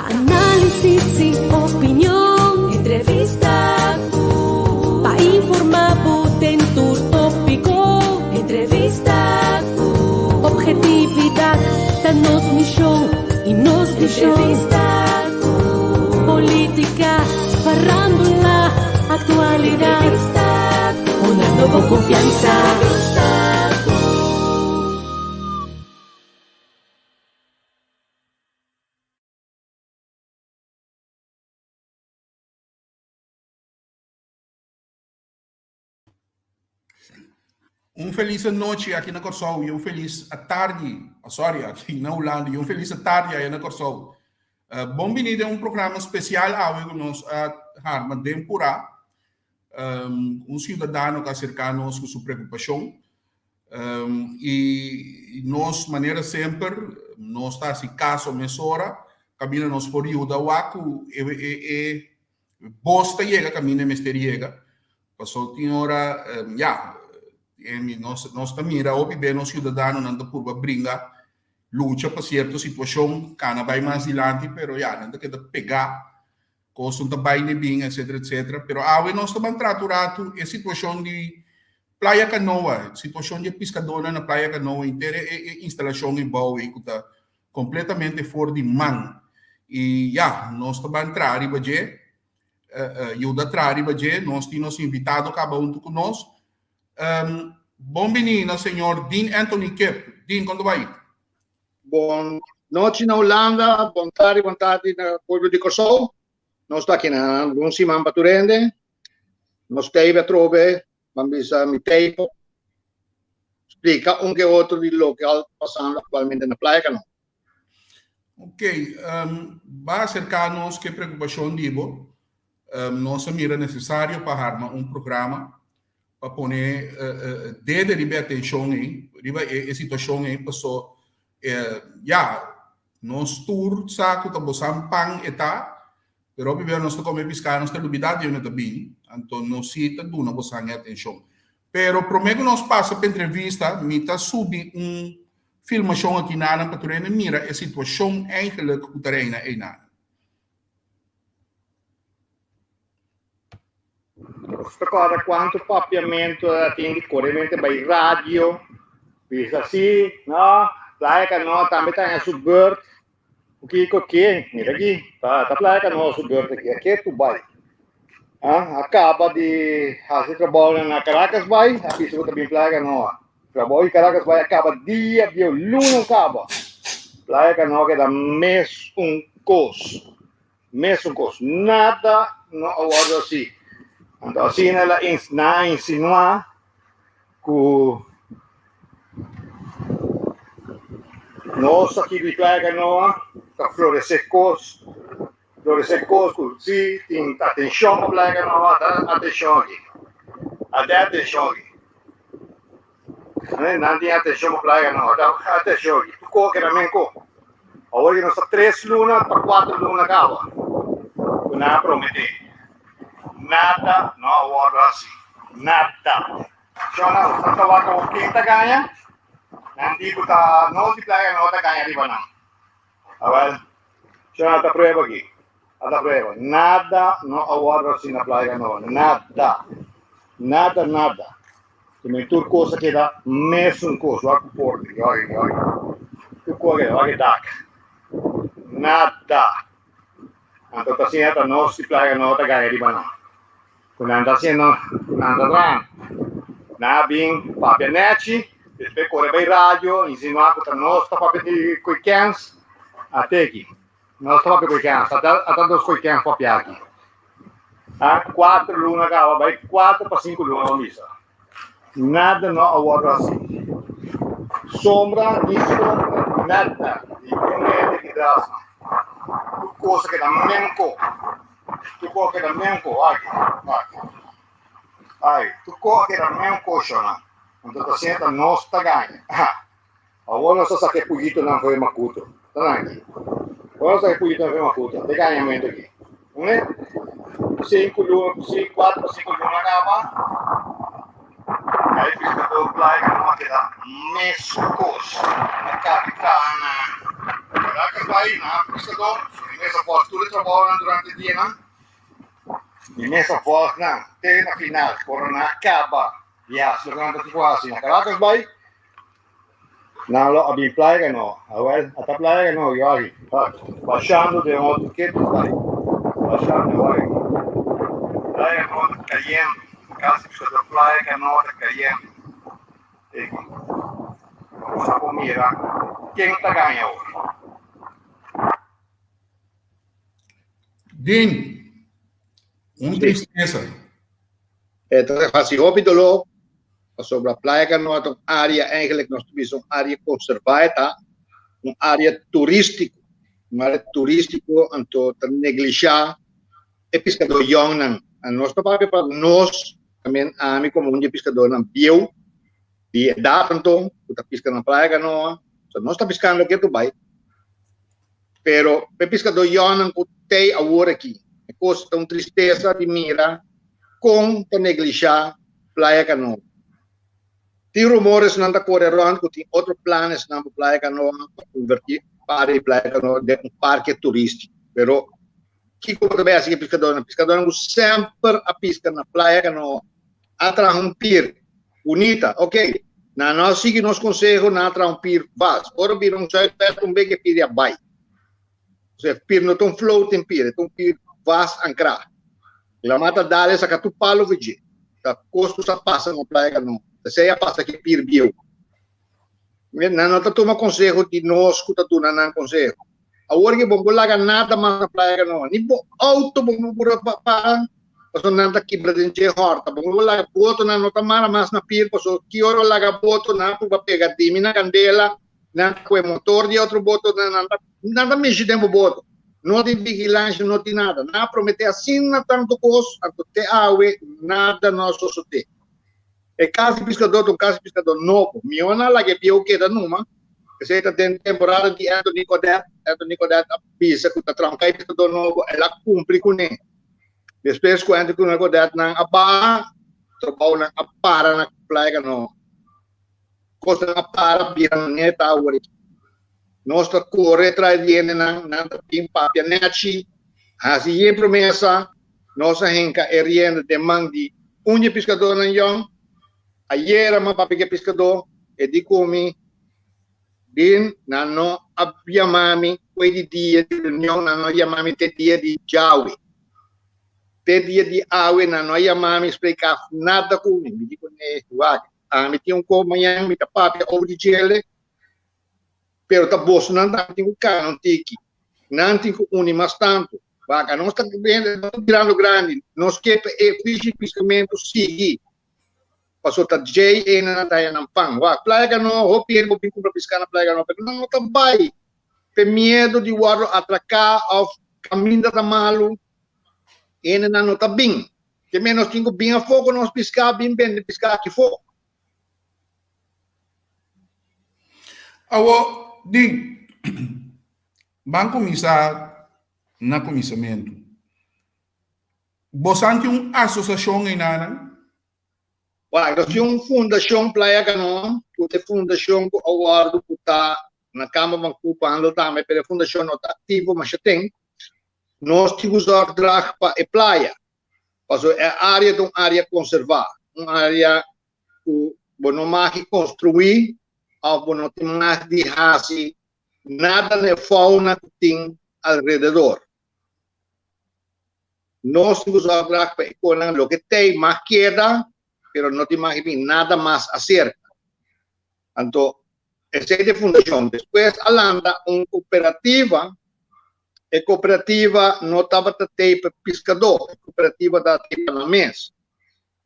Análisis i opinion. Entrevista ku. Pa informá bo den tur tópiko. Entrevista ku. Objetividat ta nos mishon i nos vishon. Entrevista ku. Polítika, farándula, aktualidat. Entrevista ku. Hunando bo konfiansa. Entrevista ku. Un felis anochi aki na Kòrsou i un felis atardi, oh sorry, aki na Hulanda i un felis atardi aya na Kòrsou. Uh, bon bini den un programa spesial awe ku nos a harma den purá. Um, un siudadano ku a aserká nos ku su preokupashon. Um, i nos, manera semper, nos ta hasi kaso mesora, kaminda nos por yuda wak ku e, e, e bos ta yega kaminda e mester yega. Paso tin ora, um, ya, nos, nos ta mira hopi be nos siudadanonan ta purba bringa, lucha pa sierto situashon, kana bai mas dilanti, pero ya, nan ta keda pegá, kosnan ta bai ni bin, etcetera, etcetera. Pero awe nos ta ban trata un ratu e situashon di Playa Canoa, situashon di e piskadónan na Playa Canoa, henter e e instalashon ei bou ei ku ta kompletamente for di man. I ya, nos ta ban traha riba dje, yuda traha riba dje. Nos tin nos invitado kaba huntu ku nos. Bon bini na señor Dean Anthony Kip. Dean, kon ta bai? Bon nochi na Hulanda, bon tardi, bon tardi na pueblo di Kòrsou. Nos ta aki na un siman pa tur hende. Nos tei atrobe, ban bisa mi tei pa splika un ke otro di loke al ta pasando aktualmente na Playa Kano. Ok, um, ba aserká nos ke preokupashon di bo. Um, nos a mira nesesario pa harma un programa pa pone uh, uh, dede riba e atenshon ei, riba e, e situashon ei, paso eh, ya, nos tur sa ku ta bosan pan e ta, Pero hopi bes nos ta come pisca nos ta lubida di unda ta bini, anto nos si ta duna bosan e atencion. Pero prome cu nos pasa pa entrevista, mi ta subi un filmacion aki nanan pa tur hende mira e situacion eigenlijk cu ta reina eynan. Nos ta corda cuanto papiamento a tin di coremente bay radio, bisa si, no, Playa Canoa tambe ta haña su beurt. Ku kiko ke? Mira aki, ta ta Playa Canoa su beurt aki, a ke tu bai. Ah, a kaba di hasi trabounan na Caracas bai, a bisa ku ta bin Playa Canoa. Trabou di Caracas bai a kaba dia bieu, luna kaba. Playa Canoa keda mes un kos. Mesun kos, nada no a wòrdu hasí. Anto asina el a nan a insinuá ku nos aki di Playa Canoa ta floresé kos, floresé kos ku si tin atenshon pa Playa Canoa, ta atenshon aki, ata e atenshon aki. Nan tin atenshon pa Playa Canoa, ta atenshon aki. Tur kos keda men ko. Awor ki nos ta tres luna pa kuater luna kaba ku nan a prometé. Nada no a wòrdu hasi. Nada. Shona, bo ta wak awor ken ta gaña? Nan di ku ta nos di Playa Canoa ta gaña riba nan. Awel, shona ta prueba aki. Ata prueba. Nada no a wòrdu hasi na Playa Canoa. Nada. Nada, nada. Kimen tur kos a keda mesun kos. Wak ku porta aki, wak aki, wak aki. Tur kos a keda, wak e dak. Nada. Anto ta siña ta nos di Playa Canoa ta gaya riba nan. Ku nan ta hasiendo, ku nan ta traha. Nan a bin papia nechi, despues kore bai radio, insinuá ku ta nos ta papia di koe kens. Ate aki. Nos ta papia koe kens. Ata, ata nos koe kens papia aki. A kuater luna kaba bai kuater pa sinku luna bo misa. Nada no a wòrdu hasi. Sombra ni sombra nada di un hende ki tras nan. Tur kos a keda menko. Tur kos a keda menko. Aki, aki. Ai, tur kos a keda menko shona. Anto ta siña ta nos ta gaña. Awor nos ta saka e puyitonan for e makuto. Ta nan aki. Awor nos saka e puyitonan for e makuto. Te gañamento aki. Une, sinku luna, si, kuater pa sinku luna kaba, e piskadó Playa no a keda meskos. A kabi traha na Caracas bai na piskadó. Mi mes a volg tur e trabounan durante e dianan. Mi mes a volg nan te na final ora nan a kaba di hasi loke nan ta tin ku hasi na Caracas bai. Nan lo a bin Playa Canoa. Awel, ata Playa Canoa yo aki. Bashando den otro ketu bai. Bashando wak aki. Playa Canoa ta kayendo. Kasi bisa ta Playa Canoa ta kayendo. Eki. Nos a por mira ken ta gaña awor. Din, un tristesa. E ta hasi hopi doló pasobra Playa Canoa ta un área eigenlijk nos ta bisa un área konservá e ta un área turístiko un área turístiko anto ta neglishá e piskadó yòngnan nos ta papia pa nos también ami komo un di e piskadónan bieu di edat anto ku ta piska na Playa Canoa so nos ta piskando ketu bai. Pero p'e piskadó yònnan ku tei awor aki, e kos ta un tristesa di mira kon ta neglishá Playa Kanoa. Tin rumoresnan ta kore rònt ku tin otro planesnan pa Playa Kanoa pa konvertí parti di Playa Kanoa den un parke turístiko. Pero kiko bo ta bai hasi ku e piskadónan? Piskadónan ku semper a piska na Playa Kanoa a traha un pir Bunita, ok. Nan no a sigui nos conseho, nan a traha un pir vast. Ora bira un zuidwest un bek e pir ya bai. Osea, e pir no ta un floating pir, e ta un pir vast ankrá. La mata dal e saka tur palo for dje. Ta kos ku sa pasa na Playa Canoa. Esei a pasa ku e pir bieu. Nan no ta tuma conseho di nos ku ta duna nan conseho. Awor ke bo no por laga nada mas na Playa Canoa. Ni bo auto bo no por para pasobra nan ta kibra den dje hòrta. Bo no por laga botonan no ta mara mas na pir pasobra ki ora bo laga boto nan a purba pega dimi na kandela, nan ta kue motor di otro boto, nan ta nan ta mishi den bo boto. No tin vigilansha, no tin nada. Nan a promete asina tantu kos, anto te awe nada no a sosodé. E kas di piskadó ta un kas di piskadó nobo. Mihó nan laga e bieu keda numa. Esei ta den temporada di Anthony Godett. Anthony Godett a bisa ku ta traha un kai piskadó nobo, el a kumpli kuné. Despues ku Anthony Godett nan a baha, trabounan a para na Playa Canoa. Kosnan a para bira manera ta awor aki. Nos ta kore tras di hendenan, nan ta bin papia nèchi, hasi yen promesa. Nos a hinka e rienda den man di un di e piskadónan yòn. Ayera mi a papia ku e piskadó, e di ku mi, Bin, nan no a yama mi koe di dia di reunion, nan no a yama mi te dia di djawe. Te dia di awe nan no a yama mi splika nada ku mi. Mi di kuné, Wak, ami tin un kos mañan mi ta papia over di djele, pero ta bosonan tambe tin ku kana un tiki. Nan tin ku uni mas tantu. Wak, anos ta birando grandi, nos ke pa e fishi piskamentu sigui. Pasobra ta djei ene nan ta haya nan pan. Wak, Playa Canoa, hopi hende por bin kumpra piská na Playa Canoa, pero nan no ta bai p'e miedu di wòrdu atraká òf kaminda ta malu, hende nan no ta bin. Ke men nos tin ku bin afó ku nos piská, bin bende piská aki afó. Awor, di, ban kuminsá na kuminsamentu. Bosan tin un asosiashon einanan? Wak, nos tin un fundashon Playa Canoa, ku ta e fundashon ku a wòrdu ku ta na Kamer van Koophandel tambe, pero e fundashon no ta aktivo masha ten. Nos tin ku zorgdrag pa e playa, pasobra e área ta un área konservá, un área ku bo no mag di konstruí òf bo no tin mag di hasi nada na e fauna ku tin alrededor. Nos tin ku zorgdrag pa e konan loke tei mag keda, pero no tin mag bin nada mas aserka. Anto esei ta e fundashon. Despues a lanta un kooperativa. E kooperativa no tabata tei pa piskadó, e kooperativa tabata tei pa nan mes.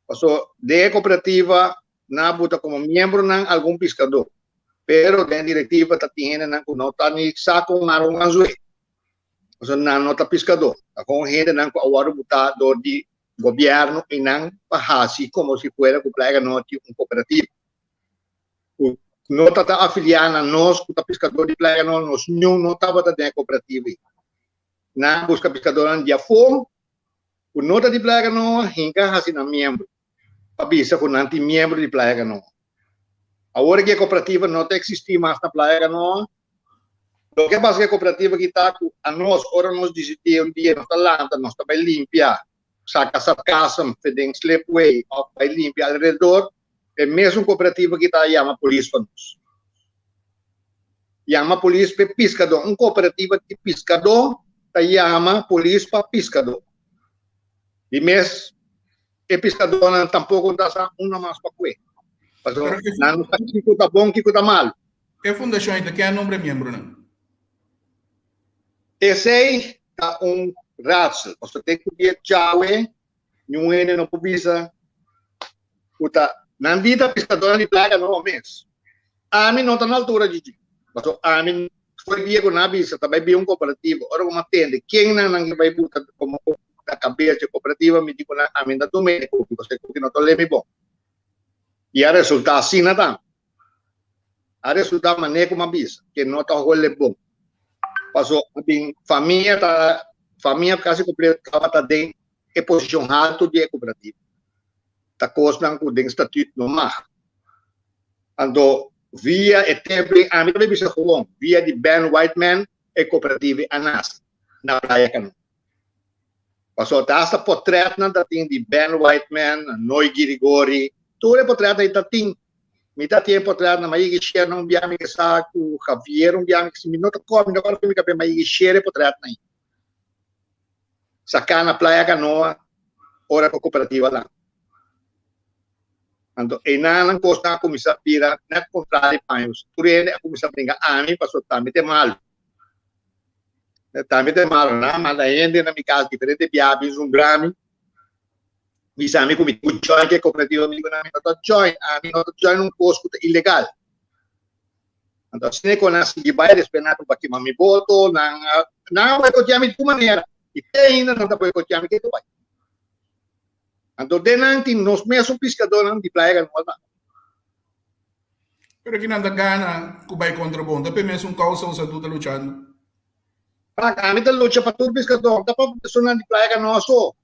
Paso den e kooperativa nan a buta komo miembronan algun piskadó, pero den e direktiva ta tin hendenan ku no ta ni sa kon mara un anzué. Pasobra nan no ta piskadó, ta kon hendenan ku a wòrdu butá dor di gobièrnu i nan pa hasi komo si fuera ku Playa Canoa tin un kooperativa ku no ta ta afiliá na nos ku ta piskadó di Playa Canoa, nos niun no tabata den e kooperativa ei. Nan a buska piskadónan di afó ku no ta di Playa Canoa hinka hasi nan miembro pa bisa ku nan tin miembro di Playa Canoa. Awor aki e kooperativa no ta eksistí mas na Playa Canoa. Loke a pasa ku e kooperativa aki ta ku anos ora nos disidí un dia nos ta lanta nos ta bai limpia saka sarkasm fe den slipway òf bai limpia alrededor e mesun kooperativa aki ta yama polis pa nos. Yama polis pa e piskadó. Un kooperativa di piskadó ta yama polis pa piskadó. Di mes e piskadónan tampoko no ta sa unda mas pa kue. Pasobra nan no sa kiko ta bon kiko ta malu. E fundashon ei ta ken a nombra e miembronan? Esei ta un raadsel, pasobra te ku dia djawe niun hende no por bisa ku ta nan di ta piskadónan di playa no mes. Ami no ta na altura di dje, pasobra ami for e dia ku nan a bisa ta bai bin un kooperativa, ora ku mi a tende kennan nan ke bai buta komo na kabes di e kooperativa mi di ku nan ami no ta tuma e koki pasobra e koki no ta lemi bon. I a resultá asina tambe. A resulta mane ku m'a bisa ke no ta hole bon. Paso a bin famia ta famia kasi kompleto tabata den e posishon haltu di e kooperativa. Ta kosnan ku den statut no mag. Anto via e tempu ei ami ta bai bisa gewoon via di Ben Whiteman e kooperativa a nase na Playa Kano. Paso ta hasta potretnan ta tin di Ben Whiteman, Noy Girigori, tur e potretnan ei ta tin. Mi ta tin e potretnan, m'a yega share nan un bia mi ke sa ku Javier un bia mi ke sa, mi no ta kòrda, mi no kòrda mi kabes, m'a yega share e potretnan ei. Saká na Playa Canoa ora ku kooperativa lanta. Anto einan nan kosnan a kuminsá bira nèt kontrali pa mi, pasobra tur hende a kuminsá bringa ami pasobra tambe ta e malu. Tambe ta e malu. Nan a manda hende na mi kas diferente biaha bin zumbrá mi, bisa mi ku mi tin ku join ku e kooperativa. Mi di ku nan, mi no ta join, ami no ta join un kos ku ta ilegal. Anto asina ku nan a sigui bai, despues nan a proba kima mi boto, nan a nan a boikoteá mi di tur manera i te ainda nan ta boikoteá mi ke ku bai. Anto den nan tin nos mesun piskadónan di Playa Canoa tambe. Pero kinan ta gana ku bai kontra bo? Ta p'e mesun kousa boso tur ta luchando? Frank, ami ta lucha pa tur piskadó, no ta pa esunnan di Playa Canoa so.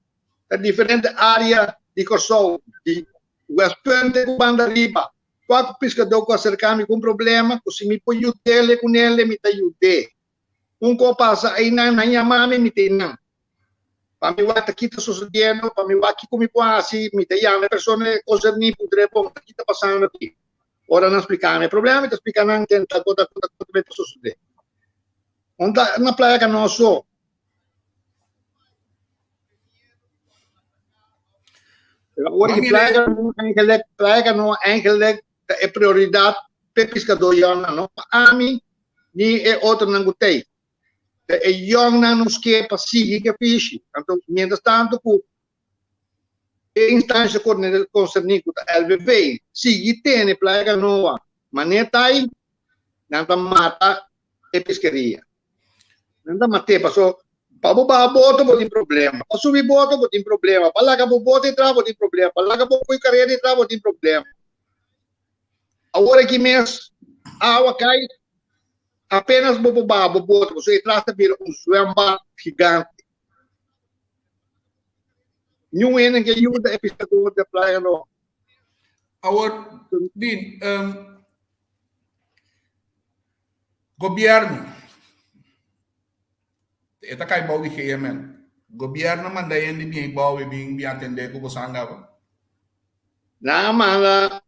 Ta diferente área di Kòrsou, di Westpunt te ku banda riba. Kualke piskadó ku aserká mi ku un problema, ku si mi por yud'é ku nel, mi ta yud'é. Un ko pasa einan, nan yama mi, mi ta einan. Pa mi wak ta ki ta sosodiendo, pa mi wak kiko mi por hasi, mi ta yama e persona konserní, puntr'é bon ta ki ta pasando aki. Ora nan splika mi e problema, mi ta splika nan ken tal ko, tal ko, tal ko ta sosodé. Un ta na Playa Canoa so. Pero awor ki Playa Canoa eigenlijk, Playa Canoa eigenlijk ta e prioridat p'e piskadó yònnan, no pa ami ni e otronan ku t'ei. Ta e yònnan nos ke pa sigui ku e fishi. Anto, mientras tanto ku e instansha konserní ku ta LVV sigui tene Playa Canoa manera ta ei, nan ta mata e piskeria. Nan ta mat'é paso pa bo baha boto bo tin problema, pa subi boto bo tin problema, pa laga bo boto entra bo tin problema, pa laga bo pui kareda entra bo tin problema. Awor aki mes awa kai apenas bo por baha bo boto pasobra e tras ta bira un zwembad gigante. Niun hende ke yuda e piskador den playa no. Awor, Dean, Gobierno, e ta kai bou di GMN. Gobierno manda hende bin bou i bin bin atende ku boso hangaba? Nan a manda,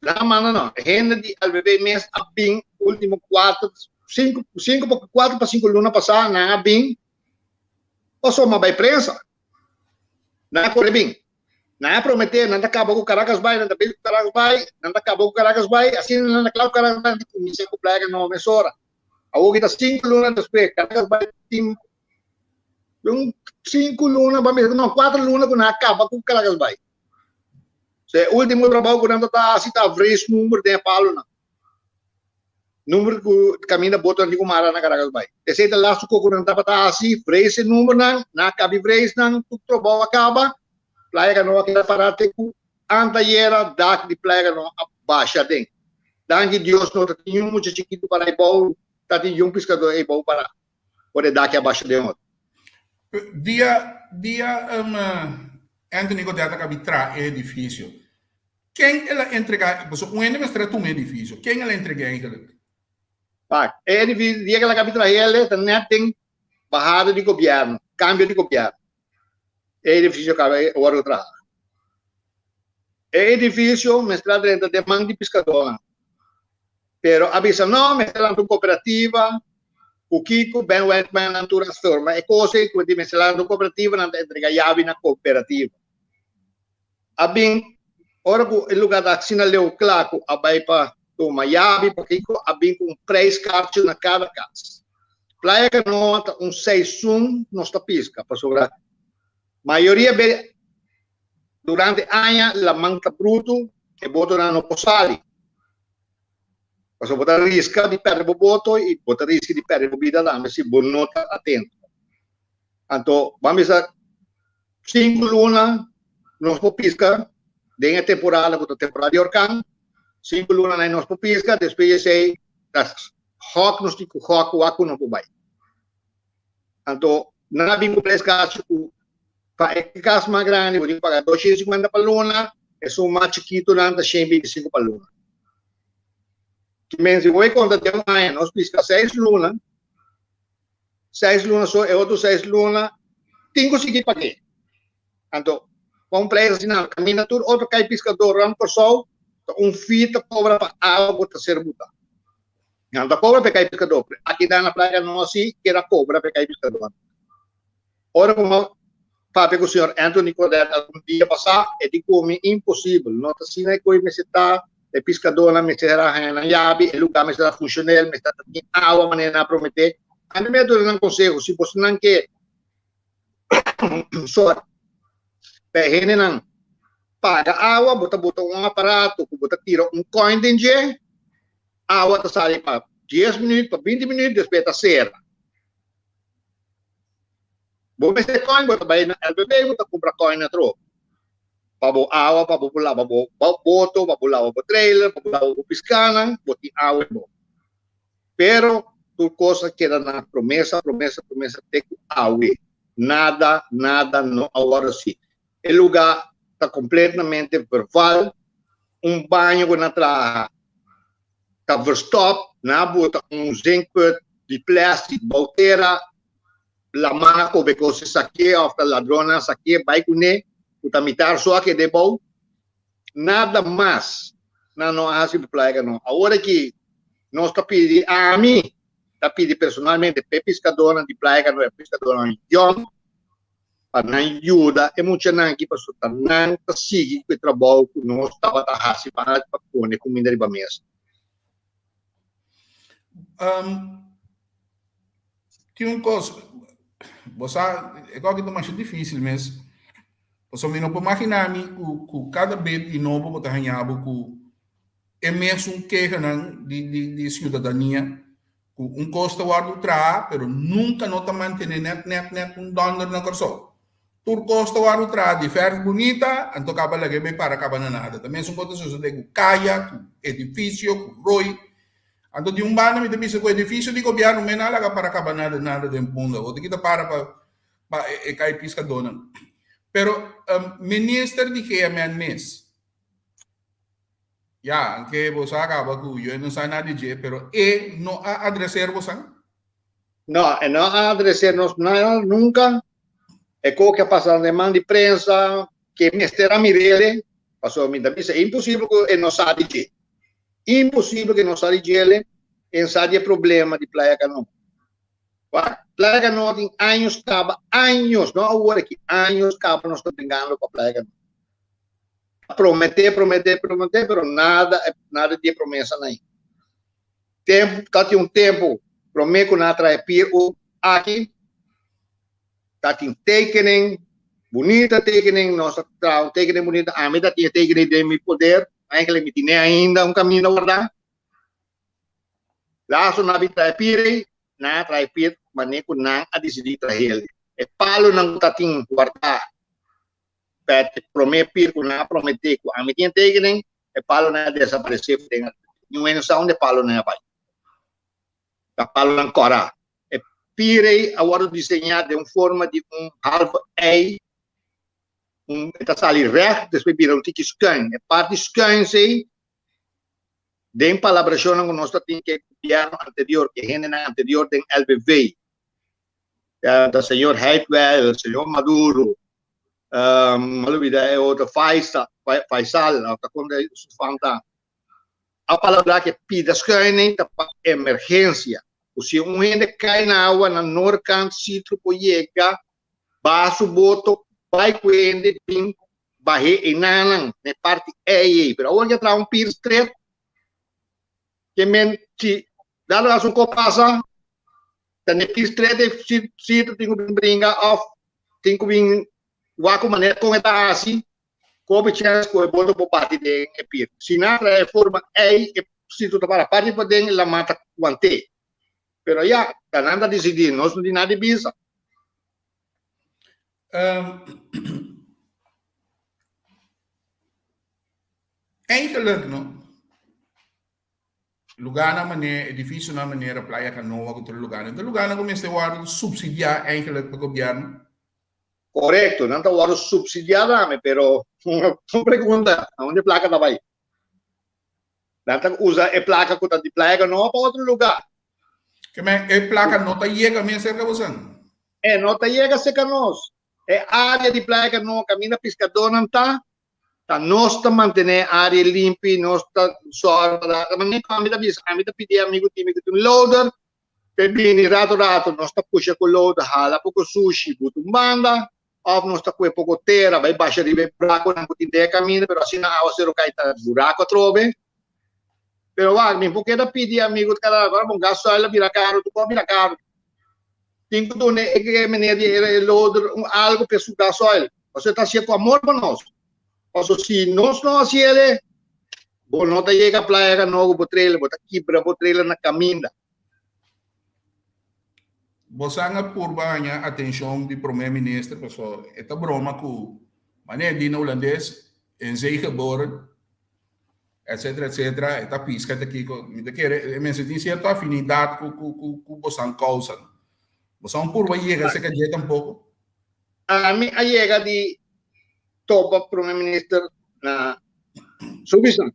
nan a manda no, hende di LVV mes a bin ultimo kuater, sinku, sinku pa kuater pa sinku luna pasá nan a bin pasobra bai prensa. Nan a kore bin. Nan a prometé, nan ta kaba ku Caracas Bay, nan ta bezig ku Caracas Bay, nan ta kaba ku Caracas Bay, asina nan ta kla ku Caracas Bay, nan ta kuminsá ku Playa Canoa mesora. Awor ki ta sinku luna despues, Caracas Bay tin un sinku luna, ban bisa, no, kuater luna ku nan a kaba ku Caracas Bay. So e último trabou ku nan ta ta hasi ta vrees number den e palonan. Number ku kaminda botonan tin ku mara na Caracas Bay. Esei ta lastu kos ku nan tabata hasi, vrees e numbernan, nan a kabi vrees nan, tur trabou a kaba, Playa Canoa keda pará te ku antayera dak di Playa Canoa a basha aden. Danki Dios no ta tin niun mucha chikitu pará eibou, ta tin yun piskadó eibou pará ora e dak a basha den otro. Dia dia Anthony Godett a kabi traha e edifisio. Ken el a entregá? Pasobra un hende mester a tuma e edifisio. Ken el a entregá eigenlijk? Pak, e edifisio dia ku el a kabi traha el ta nèt den bahada di gobièrnu, kambio di gobièrnu. E edifisio kaba e wòrdu traha. E edifisio mester a drenta den man di piskadónan. Pero a bisa no, mester lanta un kooperativa, ku kiko Ben Wentman nan tur a forma e kos ei ku di mester lanta un kooperativa, nan ta entrega yabi na kooperativa. A bin ora ku e lugar ta asina leu kla ku a bai pa tuma yabi pa kiko a bin ku un prijskaartje na kada kas. Playa Canoa ta un seizoen nos ta piska pasobra mayoria be durante aña laman ta brutu e botonan no por sali. Pasobra bo ta riska di pèrdè bo boto i bo ta riska di pèrdè bo bida tambe si bo no ta atento. Anto ban bisa Sinku luna nos por piska den e temporada ku ta temporada di orkan. Sinku luna nan nos por piska, despues di esei ta hòk nos tin ku hòk wak ku no por bai. Anto nan a bin ku pres kas ku pa e kas mas grandi bo tin ku paga 250 pa luna, esun mas chikitu nan ta 125 pa luna. Ki men si bo e konta den un aña nos piska seis luna. Seis luna so, e otro seis luna tin ku sigui pag'é. Anto, pa un prijs asina, kaminda tur otro kai piskadó rònt Kòrsou, ta un fee ta kobra pa awa ku ta ser butá. Nan ta kobra pa e kai piskadó, pero aki nan na Playa no así keda kobra pa e kai piskadónan. Ora ku mi papia ku señor Anthony Codet algun dia pasá, e di ku mi imposibel, no ta asina e koe mester ta, e piskadónan mester a haña nan yabi, e lugá mester ta funshonel, mester ta tin awa manera nan a prometé. Ami mi a duna nan konseho, si bosonan ke sorry, pa e hendenan paga awa, bo ta bota un aparato ku bo ta tira un coin den dje, awa ta sali pa dies minüt, pa binti minüt, despues e ta sera. Bo mester coin, bo ta bai na LBB, bo ta cumpra coin atro. Pa bo awa, pa bo por laba bo boto, pa bo laba bo trailer, pa bo laba bo piscanan, bo tin awa en bo. Pero tur cos a keda na promesa, promesa, promesa te cu awe. Nada, nada no a worde haci. E luga ta completamente verval, un baño cu nan traha ta verstop, nan a bota un zinkput di plastic bou tera, laman a kobe kos e saké òf ta ladronnan a saké bai kuné ku ta mitar so a keda ebou. Nada mas nan no a hasi pa Playa Canoa. Awor aki nos ta pidi, ami ta pidi personalmente pa e piskadónan di Playa Canoa, e piskadónan yòn, pa nan yuda e muchanan aki pasobra ta nan ta sigui ku e trabou ku nos tabata hasi pa pa pone kuminda riba mesa. Tin un kos, bo sa, e kos aki ta masha difísil mes, pasobra mi no por imaginá mi ku ku kada bes di nobo bo ta haña bo ku e mesun kehanan di di di siudadania, ku un kos ta wòrdu traha pero nunka no ta mantené nèt nèt nèt un dònder na Kòrsou. Tur kos ta wòrdu traha di fèrf bunita, anto kaba lag'é bai para kaba na nada. Ta mesun kos ta sosodé ku kaya, ku edifisio, ku roi. Anto di un banda mi ta bisa ku edifisio di gobièrnu men a laga para kaba nada nada den punda. Otro ki ta para pa pa e kai piskadónan. Pero minister di GMN mes, ya, anke bo sa kaba ku yo no sa nada di dje, pero e no a adreser bosan? No, e no a adreser nos nada nunka. E kos ke a pasa den man di prensa, ke mester a mir'ele, pasobra mi ta bisa e imposibel ku e no sa di dje. Imposibel ke no sa di djele en sa di e problema di Playa Canoa. Wak, Playa Canoa tin años kaba, años, no awor aki, años kaba nos ta bringando pa Playa Canoa. A promete, promete, promete, pero nada, nada di e promesanan ei. Tempu, ta tin un tempu prome ku nan a traha e pier u aki, Ta tin tekening, bunita tekening, nos a traha un tekening bunita, ami ta tin e tekening den mi poder, eigenlijk mi tine ainda un kaminda wardá. Laatst nan a bin traha e pir ei, nan a traha e pir manera ku nan a disidí trahel. E palonan ku ta tin wardá pa e promé pir ku nan a prometé ku ami tin e tekening, e palonan a desaparesé for den niun hende no sa unda e palonan a bai. Ta palonan kòrá. E pirei a wòrdu diseñá den un forma di un halve ei, un e ta sali règt despues bira un tiki skùin. E parti skùin sei den palabrashonnan ku nos ta tin ke. gobièrnu anterior, ku e hendenan anterior den LBV, ta señor Heitwel, señor Maduro, mi a lubida e otro, Faisal, Faisal, ta kon su fam ta, a palabrá ku e pida schuining ta pa emergensia, ku si un hende kai na awa na noorkant Citro por yega baha su boto bai ku e hende bin bah'é enanan na e parti ei ei, pero awor ke a traha un pir stret ke men si dado caso un kos pasa ta na e pir stret ei Citro tin ku bin bringa òf tin ku bin wak ku manera kon e ta hasi kobe chèns ku e boto por bati den e pir. Si nan a traha e forma ei e Citro ta para parti paden laman ta want'é. Pero ya, ta nan ta disidí, nos no tin nada di bisa. Eigenlijk no, lugarnan manera, edificionan manera Playa Canoa ku tur lugarnan, ta lugarnan ku mester wòrdu supsidiá eigenlijk pa gobièrnu. Korekto, nan ta wòrdu supsidiá tambe, pero un pregunta, a unda e plaka ta bai? Nan ta usa e plaka ku ta di Playa Canoa pa otro lugá. Ke men e plaka no ta yega mes serka bosan? E no ta yega serka nos. E área di Playa Canoa kaminda piskadónan ta, ta nos ta mantené e área limpi, nos ta sòru pa ta. Manera ku ami ta bisa, ami ta pidi e amigu di mi ku tin un loader pa e bini rato rato nos ta pusha ku loader hala poko sushi buta un banda. Of nos ta kue poko tera bai basha riba e burakonan ku tin den e kaminda, pero asina awaseru kai ta burako atrobe. Pero wak, mi por keda pidi amigu kada rato, ora bon gasoil a bira karu, tur kos a bira karu. Tin ku duna e meneer di e loader un algu pa e su gasoil. Pasobra e ta hasié ku amor pa nos. Pasobra si nos no hasié, bo no ta yega Playa Canoa ku bo trailer, bo ta kibra bo trailer na kaminda. Bosan a purba haña atenshon di Prome Minister paso e ta broma ku manera di na Hulandes in zee geboren etcetera etcetera e ta piska e ta kiko mi ta kere e mester tin sierto afinidat ku ku ku bosan kousa. Bosan purba yega serka dje tampoko? Ami a yega di topa Prome Minister na Subisan.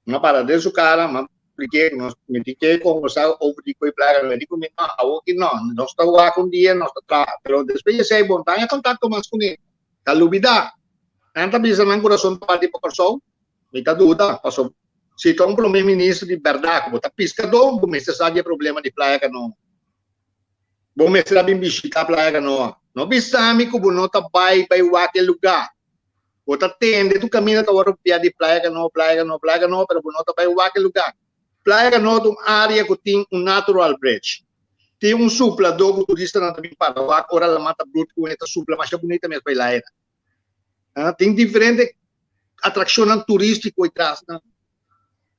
Mi a para den su cara, mi a expliqué cu nos mi tin ke conversa over di cu e placa. Mi di cu mi no, awoki no, nos ta wak un dia, nos ta traha. Pero despues di esey bo no ta haña contacto mas cune. Ta lubida. Nan ta bisa nan curason ta bati pa Corsou? Mi ta duda, pasobra si ta un prome minister di berdad cu bo ta piscador, bo mester sa di e problema di Playa Canoa. Bo mester a bin bishita Playa Canoa. No bisa mi cu bo no ta bay bay wak e lugar. Bo ta tende tur kaminda ta wòrdu pia di Playa Canoa, Playa Canoa, Playa Canoa, pero bo no ta bai wak e lugá. Playa Canoa ta un área ku tin un natural bridge. Tin un supladó ku turistanan ta bin para wak ora laman ta brut ku e ta supla masha bunita mes pa e laera. Tin diferente atrakshonnan turístiko atras nan.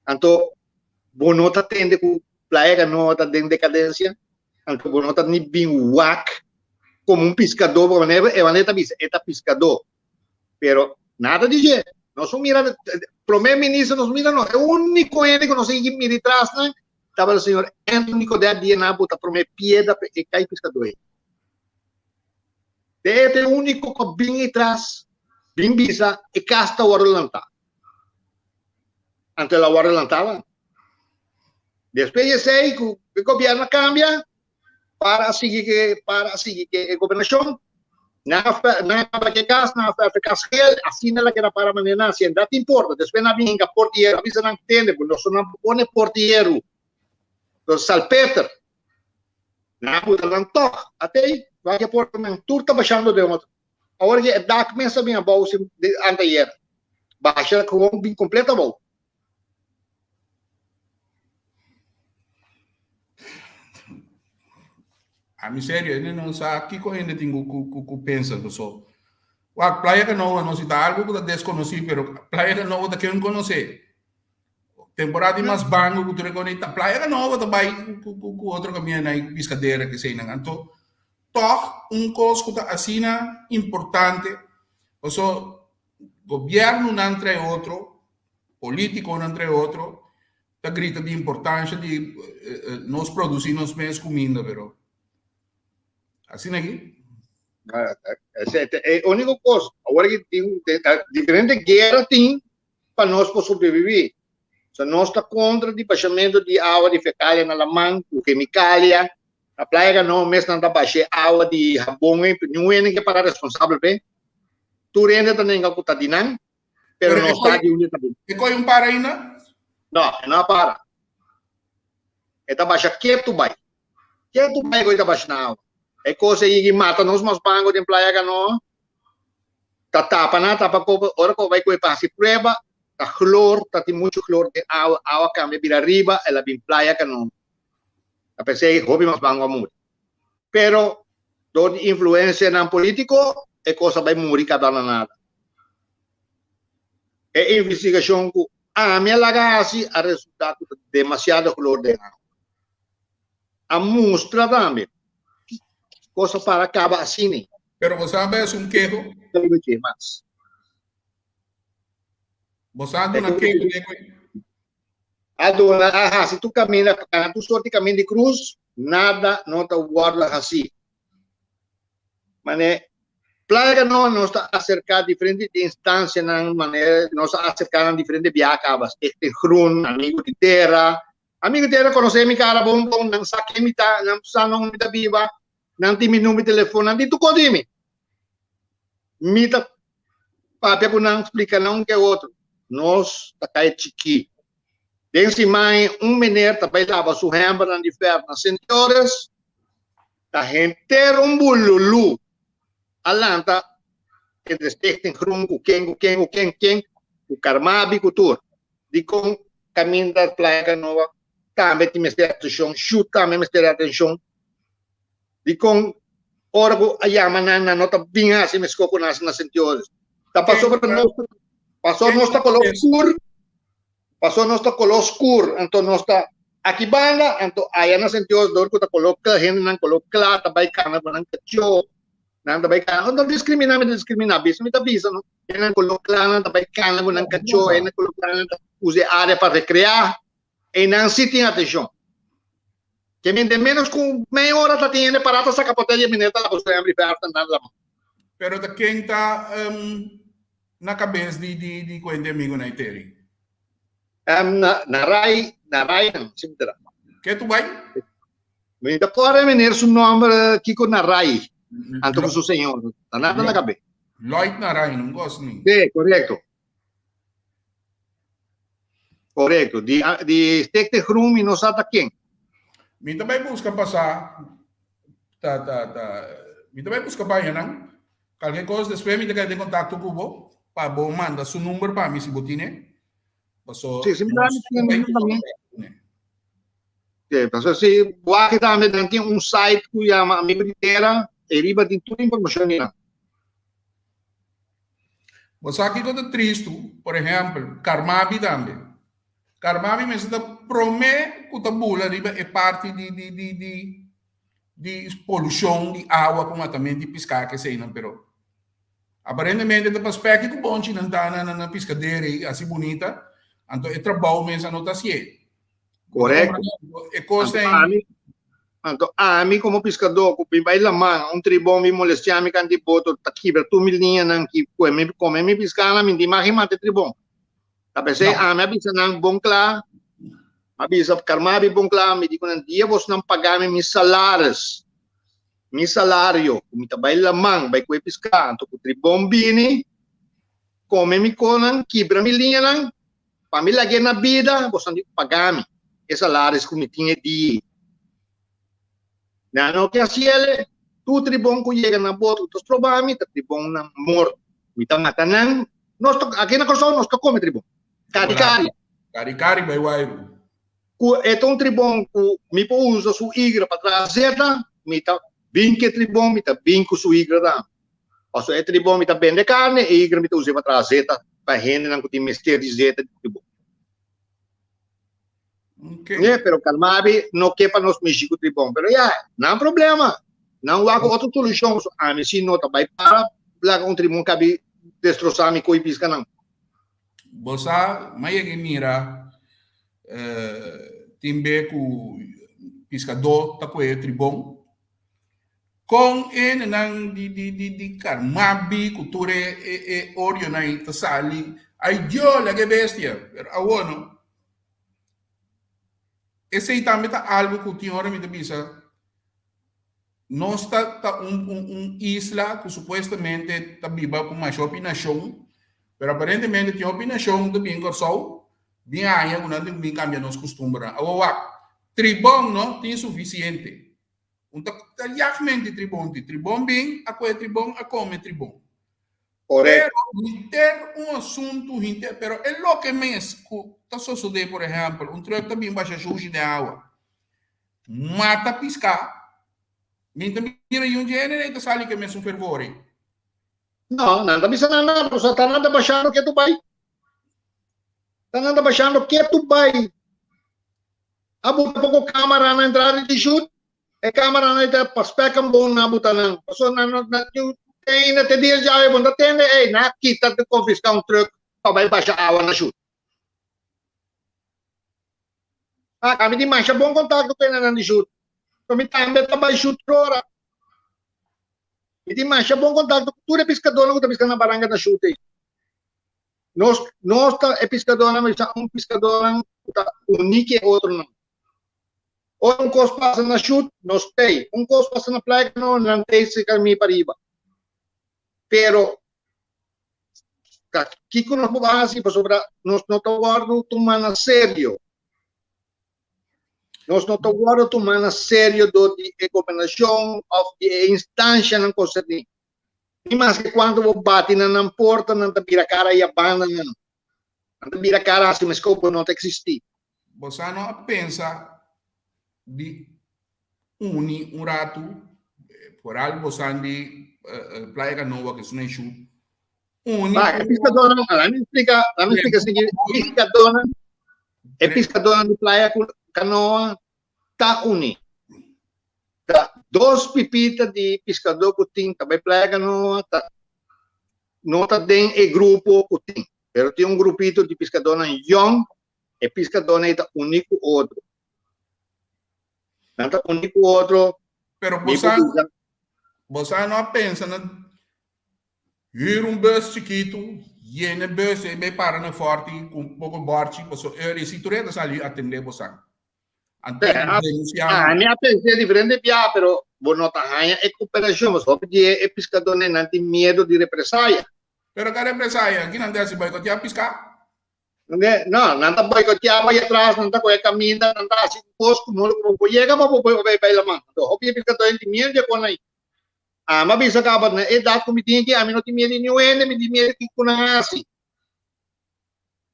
Anto bo no ta tende ku Playa Canoa ta den dekadensia? Anto bo no ta ni bin wak komo un piskadó, pasobra e manera ta bisa e ta piskadó. Pero nada di dje. Nos no mira, prome minister nos mira no. E único hende ku nos a yegi mira tras nan tabata señor Anthony Godett dia nan a bota prome piedra pa e kai piskadó ei. E ta e único ku a bin atras bin bisa e kas ta wòrdu lantá. Anto el a wòrdu lantá lan. Despues di esei ku e gobièrnu a kambia, para a sigui ke para a sigui ke e gobernashon, nan a nan a kaba ke kas, nan a fèrf e kas gel, asina el a keda para manera nan hasié. Dat importa. Despues nan a bin hinka portieru, a bisa nan tende ku nos no pone portieru, entonces salpeter. Nan a buta nan tòg, atei wak e portanan tur ta bashando den otro. Awor ke e dak mes a bin abou sin anteayer, basha gewoon bin kompleto abou. Ami serio, hende no sa kiko hende tin ku ku ku pensa paso. Wak, Playa Canoa no si ta algo ku ta deskonosí, pero Playa Canoa ta ken konosé. Temporada di mas bango ku tur e kos ta Playa Canoa ta bai ku ku ku otro kaminda na piskadera keseinan. Anto tòg un kos ku ta asina importante paso gobièrnunan trae otro Politiconan entre otro ta grita di importancia di nos produci nos mes cuminda pero asina aki. E unico cos awor aki tin diferente guera tin pa nos por sobrevivi. So nos ta kontra di bashamentu di awa di fekalia na laman ku kemikalia. Na Playa Canoa mes nan ta basha e awa di habon ei, niun hende ke para responsabel p'e. Tur hende ta nenga ku ta di nan, pero Pero no sa di unda e ta bin. E koi un para ainda? No, e no a para. E ta basha ketu bai. Ketu bai ku e ta basha na awa. E kos ei yigi mata nos mas bango den Playa Canoa. Ta tapa nan, tapa kopo, ora ku bo bai ku e pa hasi prueba, ta chlor, ta tin muchu chlor den awa, awa kambia bira riba, el a bin Playa Canoa. Ta p'esei hopi mas bango a muri. Pero dor di influencianan politico e cos a bay muri cada na nada. E investigacion cu ami a laga haci a resulta cu ta demasiado chlor den awa. A mustra tambe cos a para caba asina. Pero bo sa bay haci un keho? Mas. Bo sa duna keho den cu? A duna, a hasi tur kaminda, kana tur sorti kaminda di krus, nada no ta wòrdu hasí. Mane Playa Canoa nos ta aserká diferente instansianan, mane nos a aserká nan diferente biaha kaba, Stichting Groen, Amigo di Tera. Amigo di Tera konosé mi kara bon bon, nan sa ken mi ta, nan sa na unda mi ta biba, nan tin mi number di telefòn, nan tin tur kos di mi. Mi ta papia ku nan, splika nan un ke otro. Nos ta kai chikí. Den siman un meneer ta bai laba su hembernan di fèr na Sint Joris, ta henter un bululú a lanta entre Stichting Groen ku ken ku ken ku ken ken ku Carmabi ku tur. Dikon kaminda Playa Canoa tambe tin mester atenshon, Shu tambe mester atenshon. Dikon ora ku a yama nan, nan no ta bin hasi meskos ku nan hasi na Sint Joris? Ta pasobra nos pasobra nos ta koló skur, pasobra nos ta koló skur, anto nos ta aki banda, anto aya na Sint Joris dor ku ta koló kla, hendenan koló kla ta bai kana ku nan kachó, nan ta bai kana. No diskriminá, mi ta diskriminá, bisa mi ta bisa no. Hendenan koló kla nan ta bai kana ku nan kachó, hendenan koló kla nan ta usa e área pa rekreá. Einan sí tin atenshon. Ke men den ménos ku mei ora ta tin hende pará ta saka poter di e meneer ta laba su hembri fèrf ta nan lama. Pero ta ken ta na kabes di di di kuenta e amigonan ei Terry? Na na rai na rainan si mi ta da. Ke tu bai? Mi ta kòrda e meneer su nòmber Kiko Narai anto ku su señor. Ta nada na kabes. Lloyd Narai, un kos ni. Sí, korekto. Korekto. Di di Stichting Groen mi no sa ta ken. Mi ta bai buska pasa ta ta ta mi ta bai buska pa nan. Kalke kos despues mi ta keda den kontakto ku bo pa bo manda su number pa mi si bo tine. Paso Sí, sí, mi ta mi también. Sí, paso si wak tambe nan tin un site ku yama Amigo di Tera, e riba tin tur informashon di nan. Bo sa kiko ta tristu? Por ehèmpel, Carmabi tambe. Carmabi mester ta promé ku ta bula riba e parti di di di di di polushon di awa ku matamentu di piská ke eseinan, pero aparentemente ta pa spèki ku bonchinan ta na na piskadera ei hasi bunita, anto e trabou mes a no ta hasié. Korekto. E kos Anto ei. ami, anto ami komo piskadó ku mi bai laman, un tribon bin molestiá mi kanti boto ta kibra tur mi liñanan ki kue mi kome mi piskanan, mi no tin mag mata e tribon. Ta p'esei No. ami a bisa nan bon kla, a bisa Carmabi bon kla, mi di ku nan dia bosnan paga mi mi salaris, mi salario ku mi ta bai laman bai kue piská, anto ku tribon bini kome mi konan, kibra mi liñanan, Pa mi lag'é na bida, boso tin ku paga mi e salaris ku mi tin e dia ei. Nan no ke hasiel, tur tribon ku yega na boto ku ta stroba mi ta tribonnan morto. Mi ta mata nan. Nos ta, aki na Kòrsou nos ta kome tribon. Kari kari. Kari kari bai wairu. Ku e ta un tribon ku mi por usa su igra pa traha zeta, mi ta bin ku e tribon, mi ta bin ku su igra tambe. Pasobra e tribon mi ta bende karni, e igra mi ta us'é pa traha zeta pa hendenan ku tin mester di zeta di tribon. Okay. Yeah, pero Carmabi no ke pa nos mishi ku tribon. Pero ya, nan problema. Nan wak otro solushon. So, ami si no ta bai para laga un tribon kabi destrosá mi koi piskanan. Bo sa, m'a yega mira eh, tin be ku piskadó ta kohe tribon. Kon e nenan di di di di Carmabi ku tur e e e orionan ei ta sali, ai Dios, laga e bestia. Pero awor no. Esei tambe ta algu ku tin ora mi ta bisa, nos ta ta un un un isla ku supuestamente ta biba ku masha hopi nashon, pero aparentemente tin hopi nashon ta bin Kòrsou bin haña ku nan tin ku bin kambia nos kustumbernan. Awor wak, tribon no tin sufisiente. Un ta ta yagmenti tribon tin. Tribon bin a kohe tribon a kome tribon. Correcto. Pero henter un asuntu henter, pero e loke mes ku ta sosodé, por ehèmpel, un trùk ta bin basha shushi den awa, mata piská, mi ta mira yun dje hende ta sali ku e mesun fervor ei. No, nan ta bisa nan nada, pasobra ta nan ta bashando ketu bai. Ta nan ta bashando ketu bai. A buta poko kamera na entrada di shut, E cameranan ei ta pa spek en bon nan buta nan. Pasobra nan no nan tin ainda te dia djawe bo no ta tende ei nan a kita te confisca un truck pa bai basha awa na shut. Ah, ami tin masha bon contacto cu enanan di shut. So mi tambe ta bai shut tur ora. Mi tin masha bon contacto cu tur e piscadornan cu ta pisca na barranca na shut ei. Nos nos ta e piscadornan mi sa un piscadornan cu ta uni cu e otronan. Ora un kos pasa na Shut, nos tei. Un kos pasa na Playa Canoa, nan tei serka mi pariba. Pero, ta kiko nos por hasi? Pasobra nos no ta wòrdu tumá na serio. Nos no ta wòrdu tumá na serio dor di e gobernashon òf di e instanshanan konserní. Ni maske kuantu bo bati na nan porta, nan ta bira kara i a banda nan. Nan ta bira kara hasi meskos bo no ta eksistí. Bosa no a pensa di uni un ratu, foral bosan di Playa Canoa ku esnan shu, uni. Ba, e piskadónan, laat mi splika, laat mi splika sigui, e piskadónan, e piskadónan di Playa Canoa ta uni. Ta dos pipita di piskadó ku tin ta bai Playa Canoa ta no ta den e grupo ku tin, pero tin un grupito di piskadónan yòn. E piskadónan ei ta uní ku otro. Nan ta uní ku otro. Pero bosa no a pensa na hür un bus chikitu, yena e bus ei bai para na Forti ku un poko bòrchi, pasobra e ora ei si tur hende ta sali atendé bosan. Anto denunsiá nan. Mi a pens'é diferente bia, pero bo no ta haña e koperashon, pasobra hopi di e piskadónan nan tin miedu di represaya. Pero ka represaya? Kinan ta hasi boikotiá piská? No, nan ta boicotea bai atras, nan ta coge caminda, nan ta haci cos cu no bo por yega pa bo por bai bai laman. Anto hopi e piscador tin miedo di e con ai. Ami a bisa caba na e edad cu mi tin aki, ami no tin miedo di niun hende, mi tin miedo di kico nan haci.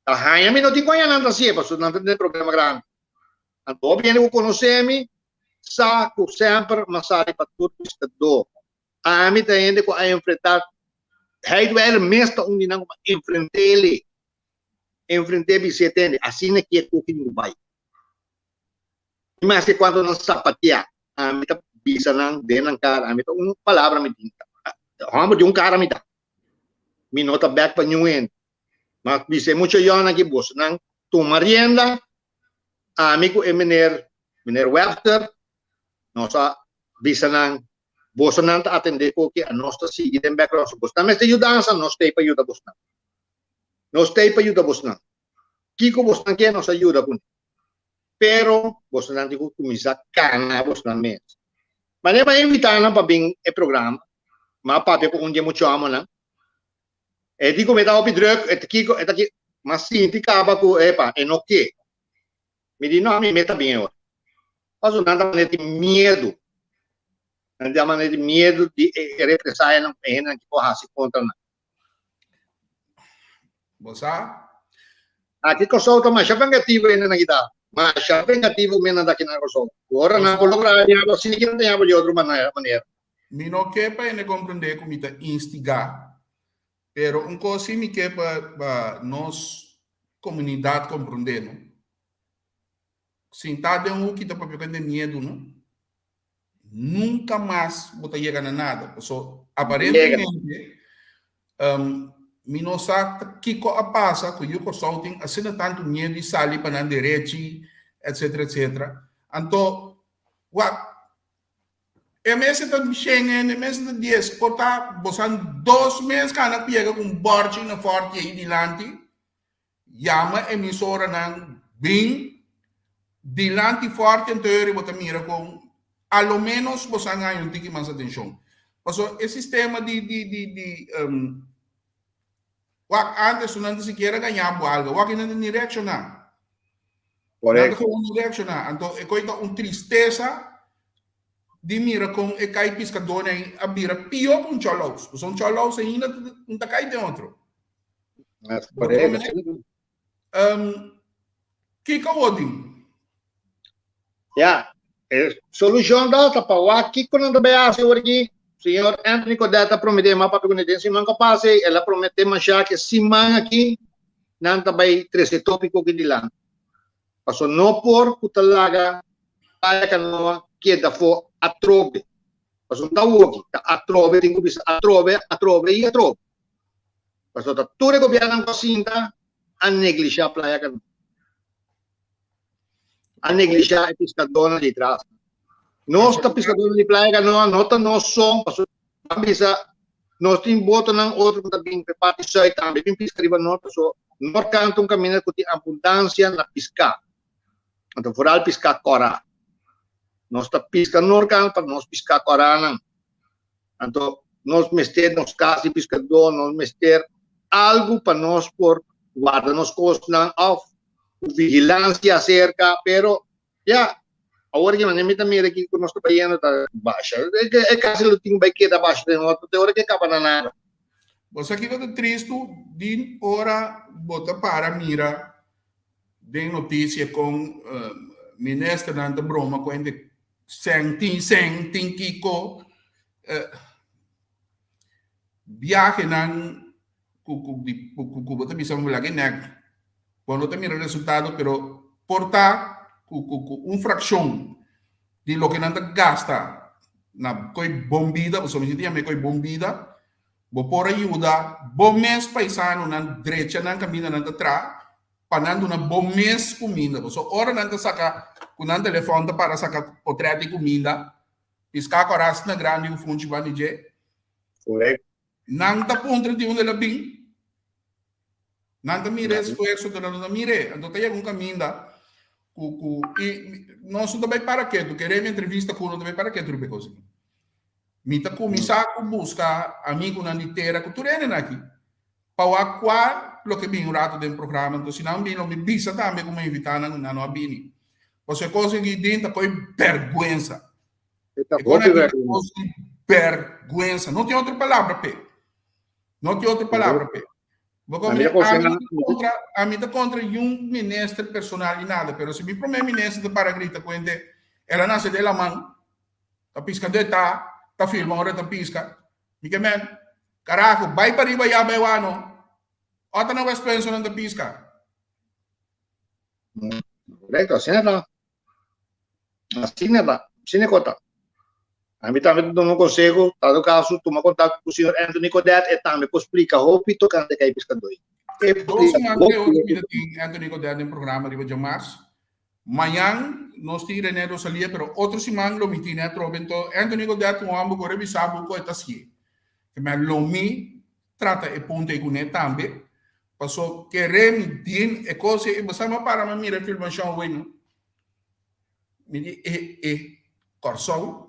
Ta haña mi no tin cu haña nan ta hacié, pasobra nan ta den problema grandi. Anto hopi hende cu conoce mi sa cu semper mi a sali pa tur piscador. Ami ta hende cu a enfrenta, Heidweiller mes ta un di nan cu a enfrent'ele. Enfrent'é bis'é tende, asina ki e koki di bai. I maske kuantu nan sapateá, ami ta bisa nan den nan kara, ami ta un palabra mi tin, hòmber di un kara mi ta. Mi no ta bèk pa niun hende. Ma bis'é mucha yònan aki, bosonan tuma rienda, ami ku e meneer, meneer Webster, nos a bisa nan, Bosonan ta atendé koki, anos ta sigui den background. So bosnan mester yudansa, nos t'ei pa yuda bosnan. Nos t'ei pa yuda bosnan. Kiko bosnan ke, nos a yuda kuné. Pero bosnan tin ku kuminsá kana bosnan mes. Manera mi a invitá nan pa bin e programa, mi a papia ku un di e muchòmonan. E di ku mi ta hopi drùk, e ta kiko, e ta ki. Mi a sinti kaba ku, epa, e no ke. Mi di, no, ami mes ta bin e ora. Pasobra nan ta manera tin miedu. Nan ta manera tin miedu di e represayanan ku e hendenan ki por hasi kontra nan. Bo sa? Aki Kòrsou ta masha vengativo hendenan ki ta. Masha vengativo mennan ta aki na Kòrsou. Ora nan por logra haña bo asina ki nan ta haña bo di otro manera. Mi no ke pa hende komprendé ku mi ta instigá, pero un kos si mi ke pa nos komunidat komprendé no. Sintá den un huki ta papia ku hende miedu no. Nunka mas bo ta yega na nada. Paso aparentemente mi no sa ta kiko a pasa ku yu Kòrsou tin asina tantu miedu di sali pa nan derechi etcetera etcetera. Anto wak e mester ta shen hende e mester ta dies por ta bosan dos mes kana piega ku un bòrchi na fòrti ei dilanti yama emisoranan bin. Dilanti Fòrti anto eri bo ta mira kon a lo ménos bo sa haña un tiki mas atenshon. Pasobra e sistema di di di di wak ántes nan ta sikiera gaña bo algu, awor nan ta ni reakshoná. Nan ta gewoon ni reakshoná. Anto e koi ta un tristesa di mira kon e kai piskadónan a bira pió ku un chòlous. Pasobra un chòlous ainda no ta kai den otro. Kiko bo tin? Ya, e solushon ta ta pa wak kiko nan ta bai hasi awor aki. Señor Anthony Godett a prometé, m'a papia kuné den siman ku a pasa ei, el a prometé masha ku e siman aki nan ta bai trese e tópiko aki dilanti. Pasobra no por ku ta laga Playa Canoa keda afó atrobe. Pasobra no ta awoki, ta atrobe, tin ku bisa atrobe, atrobe i atrobe. Pasobra ta tur e gobièrnunan ku a sinta a neglishá Playa Canoa. A neglishá e piskadónan di tras. Nos ta piskadónan di Playa Canoa, no ta nos so, pasobra nan bisa nos tin botonan otro ku ta bin pa e parti sùit tambe bin piska riba nos, pasobra Norkant ta un kaminda ku tin abundansia na piská, anto foral piská kòrá. Nos ta piska Norkant pa nos piská kòránan. Anto nos mester nos kas di piskadó, nos mester algu pa nos por warda nos kosnan òf ku vigilansia aserka, pero ya, awor ki manera mi ta mira ki ku nos ta bayendo ta basha, e kas lo tin bai keda basha den otro te ora ke kaba na nada. Bo sa kiko ta tristu? Din ora bo ta para mira den notisia kon ministernan ta broma ku hende Sen tin sen tin kiko biahenan ku ku ku ku bo ta bisa bo laga e nek bo no ta mira resultado pero por ta ku ku ku un frakshon di loke nan ta gasta na koe bon bida pasobra mi si ta yama e koe bon bida bo por a yuda bo mes paisanonan drecha nan kaminda nan ta traha pa nan duna bo mes kuminda. Pasobra ora nan ta saka ku nan telefòn ta para saka potrèt di kuminda, piská ku a rasna grandi ku funchi banda di dje. Korekto. Nan ta puntra di unda el a bin. Nan ta mira e esfuerso, pero nan no ta mir'é. Anto ta yega un kaminda ku ku i nos no ta bai para ketu. Kere mi entrevista ku no ta bai para ketu riba e kos aki. Mi ta kuminsá ku buska amigunan di tera ku tur hendenan aki. Pa wak kua loke bin un rato den programa, enton si nan bin lo mi bisa tambe ku mi invitá nan ku nan no a bini. Pasobra e kos aki den ta koe bèrgwensa. E ta E kos hopi aki ta bèrgwensa. kos di bèrgwensa. No tin otro palabra p'e. No tin otro palabra p'e. Bo A mi komprende? ta Ami konsehá no ta kontra, ami ta kontra niun minister personal ni nada, pero si mi promé minister ta para grita ku hende, el a nase den laman, ta piskadó e ta, ta firma ora e ta piska. Mi ke men, Carajo, bai pariba ya bai wano. Ota na West Prince nan ta pisca. Correcto, asina ta. Asina ta, asina e kota. Ami tambe ta duna un conseho, dado caso tuma contacto cu señor Anthony Godett, e tambe por splica hopi tocante kai piscadó. E por Dos splica siman hopi. te ora mi ta tin Anthony Godett den programa riba djamars. Mañan nos tin René Rosalia, pero otro siman lo mi tin atrobe. Enton Anthony Godett un homber cu a revisa bo cu e ta hacié. Keme lo mi trata e punto ei cune tambe. Paso kere mi tin e cos ei, bo sa mi a para mi a mira e filmacion awey no. Mi di e e Corsou.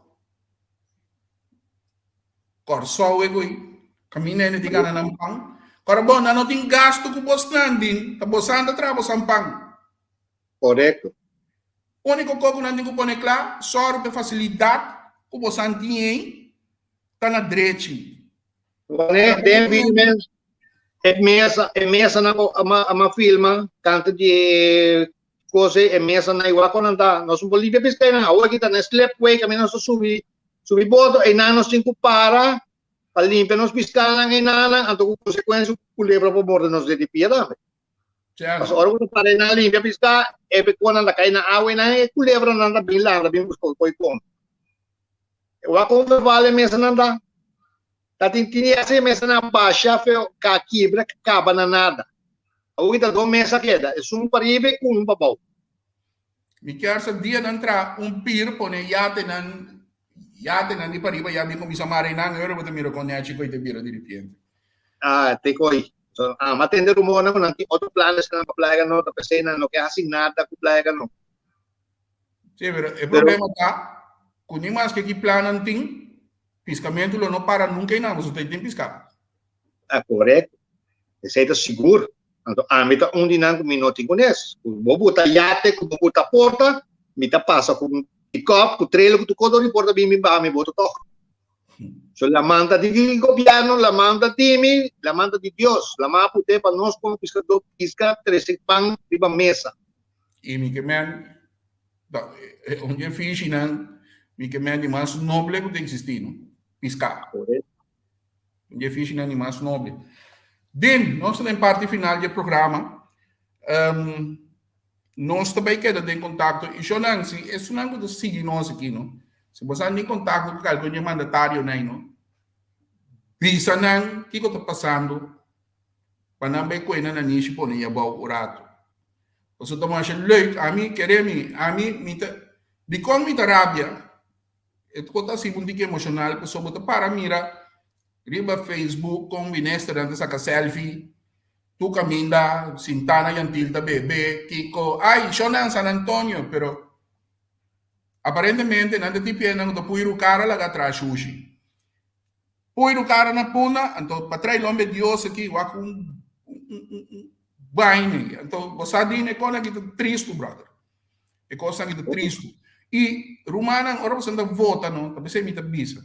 Corsou e goy. Caminda hende tin gana nan pan. Ora bo nan no tin gasto cu bosnan din, ta bosan ta traha bosan pan. Korekto. Úniko kos ku nan tin ku pone kla, sòru pa e fasilidat ku bosan tin ei ta na drechi. Wanneer den video mes e mesa e mesanan ku a a filma kanta di e kos ei e mesanan igual ku nan ta nos no por limpia piska einan awor aki ta na e slipway kaminda nos ta subi subi boto einan nos tin ku para pa limpia nos piskanan einanan anto ku konsekuensia ku kulebra por morde nos den di pia tambe. Pasobra ora ku ta para einan limpia piska e pekonan ta kai na awa einan e kulebranan ta bin landa bin buska koi kome. Wak kon verval e mesanan ta. Ta tin tin ese e mesanan basha feo ka kibra ka kaba na nada. Awor ta dos mesa keda, esun pariba i un pabou. Mi kier sa dia nan traha un pir pone yatenan yatenan di pariba ya bin kuminsa mara einan ora bo ta mira kon nechi koi ta bira diripiente. Ah, te koi. So, ah, ma tende rumornan ku nan tin otro planes nan pa Playa Canoa, ta pesei nan no ke hasi nada ku Playa Canoa. Sí, pero e problema ta ku ni maske ki plannan tin, piskamentu lo no para nunka einan, pasobra ta tin piská. Ah, korekto. Esei ta sigur. Anto ami ta un di nan ku mi no tin kunes. Ku bo buta yate, ku bo buta porta, mi ta pasa ku un pick-up, ku trailer, ku tur kos dor di porta bin bin baha mi boto tòg. So laman ta di gobierno, laman ta di mi, laman ta di Dios. Laman a put'é pa nos komo piskadó piska trese pan riba mesa. I mi ke men ta un di e fishinan mi ke men di mas noble ku ta eksistí, no? Piská. Un di e fishinan di mas noble. Din, nos ta den parti final di e programa. Um, nos ta bai keda den kontakto. I shownan, si esunnan ku ta sigui nos aki, no? Si bo sa den kontakto ku kalke un di e mandatarionan, no? Bisa nan kiko ta pasando pa nan bai koe nan nanishi pone i abou un ratu. Pasobra ta masha leuk, ami kere mi, ami mi ta, dikon mi ta rabia? E por ta hasi un tiki emoshonal pasobra bo ta para mira riba Facebook kon ministernan ta saka selfie, tur kaminda sintá na Yantil ta bebe, kiko, ay shon nan San Antonio, pero aparentemente nan ta tipinan ku ta pui kara laga atras shushi. Pui kara na punda, anto pa trae nomber Dios aki wak un baina. Anto bo sa dime kon aki ta tristu brother. E kosnan aki ta tristu. I rumannan ora boso ta vota no, ta p'esei mi ta bisa.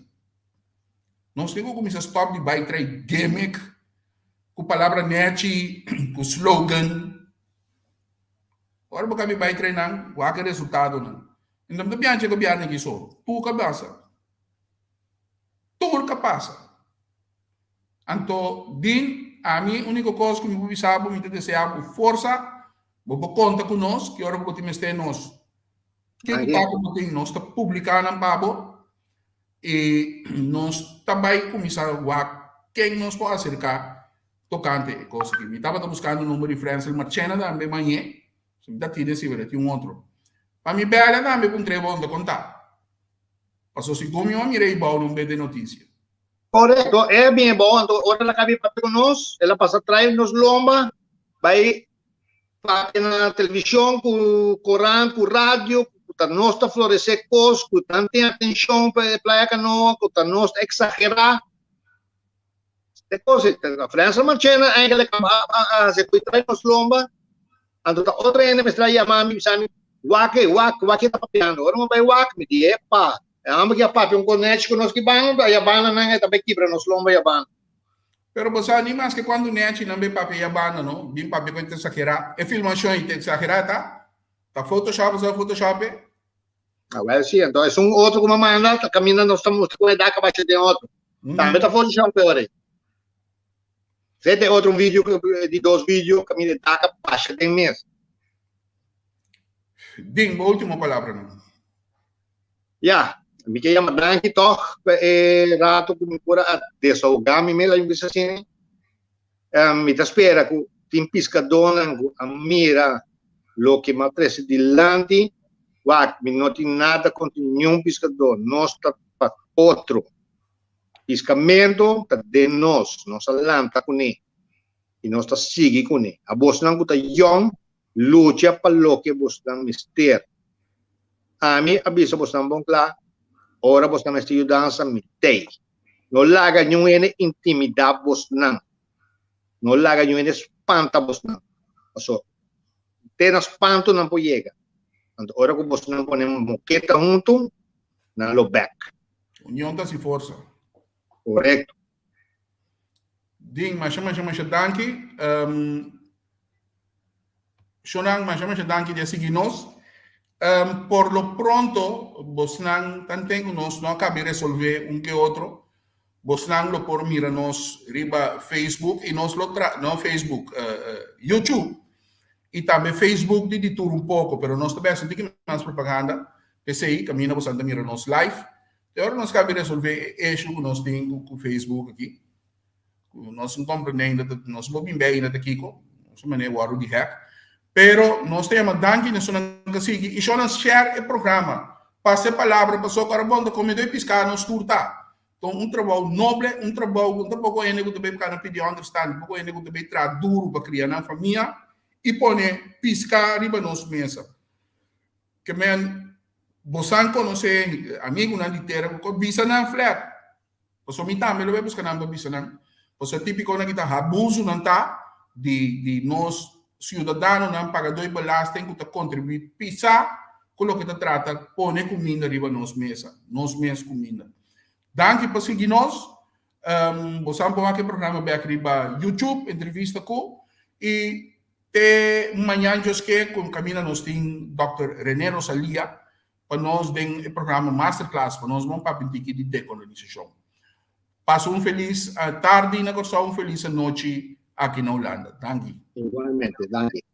Nos tin ku kuminsá stòp di bai trae gimmick ku palabra nechi, ku slogan. Ora bo kabi bai trae nan, wak e resultadonan. Enton mi ta bianchi e gobièrnu aki so. Tur ka pasa. Tur ka pasa. Anto din ami úniko kos ku mi por bisa bo, mi ta deseá bo forsa, bo por konta ku nos ki ora ku bo tin mester nos. Ke ku ta ku bo tin nos ta publiká nan pa bo i nos ta bai kuminsá wak ken nos por aserká tokante e kos aki. Mi tabata buskando number di Frensel Marchena tambe mañé, si mi ta tira si pero tin un otro. Pa mi bèlè tambe puntr'é bo ta konta. Paso segun mi a mira ei bou no un bende notisia. Korekto, e a bini bou, anto ora el a kabi papia ku nos, el a pasa trai nos lomba, bai papia na televishon, ku korant, ku radio, ku ta nos ta floresé kos, ku nan tin atenshon pa e Playa Kanoa, ku ta nos ta eksagerá. E kos, Frensel Marchena eigenlijk a hasi ku trai nos lomba, anto ta otro hende mester a yama mi bisa mi, wak e, wak, wak e ta papiando. Ora mi bai wak, mi di, epa, e homber ki a papia un kos nechi ku nos ki banda, ya banda nan e ta bai kibra nos lomba ya banda. Pero bo sa ni maske kuantu nechi nan bai papia ya banda no, bin papia ku e ta eksagerá. E filmashon ei ta eksagerá ta? Ta photoshop bo sa photoshop e? Ah, wel sí, entonces es un otro ku manda, ta kaminda nos ta mustra ku e dak a basha den otro. Tambe ta photoshop e ora ei. Zet e otro un video, di dos video, kaminda e dak a basha den mes. Ding, bo ultimo palabranan. Ya, mi ke yama danki tòg pa e rato ku mi por a desahogá mi mes, laga mi bisa asina. Mi ta spera ku tin piskadónan ku a mira loke mi a trese dilanti. Wak, mi no tin nada kontra niun piskadó. Nos ta pa otro. Piskamentu ta den nos. Nos a lanta kuné i nos ta sigui kuné. Abosnan ku ta yòn, lucha pa loke bosnan mester. Ami a bisa bosnan bon kla, ora bosnan mester yudansa, mi t'ei. No laga niun hende intimidá bosnan. No laga niun hende spanta bosnan. Paso, te na spantu nan por yega. Anto ora ku bosnan pone moketa huntu, nan lo bèk. Union ta si forsa. Korekto. Ding, masha masha masha danki. Um, Shonan, masha masha danki di a sigui nos. Um, por lo pronto, bosnan tanten ku nos no a kabi resolve un ke otro, bosnan lo por mira nos riba Facebook i nos lo tra, no Facebook, uh, uh, YouTube i tambe Facebook di Di Tur Un Poko, pero nos ta bes un tiki mas propaganda, p'esei kaminda bosan ta mira nos live. Te ora nos kabi resolve e issue ku nos tin ku, ku Facebook aki. Ku nos no komprendé ainda, nos no por bin bei ainda ta kiko, nos a manera wòrdu di hack. Pero nos ta yama danki na esunnan ku a sigui i shownan share e programa. Pasa e palabra pasobra ora bo ta komedó e piská nos tur ta. Ta un trabou noble, un trabou ku no ta poko hende ku ta bai kana pidi ònderstan, poko hende ku ta bai traha duru pa kria nan famia i pone piská riba nos mesa. Ke men. Bosan konosé amigunan di tera ku bisa nan flat. Pasobra mi tambe lo bai buska nan pa bisa nan. Pasobra típikonan ki ta abusunan ta di di nos siudadanonan pagadó di belasting ku ta kontribuí pisá ku loke ta trata pone kuminda riba nos mesa, nos mes kuminda. Danki pa sigui nos. Bosan por wak e programa bek riba YouTube, Entrevista Ku, i te mañan Dios ke ku kaminda nos tin Dòkter Rene Rosalia pa nos den e programa Masterclass pa nos bon papia un tiki di dekolonisashon. Pasa un felis tardi na Kòrsou, un felis anochi aki na Hulanda. Danki. Igualmente, danki.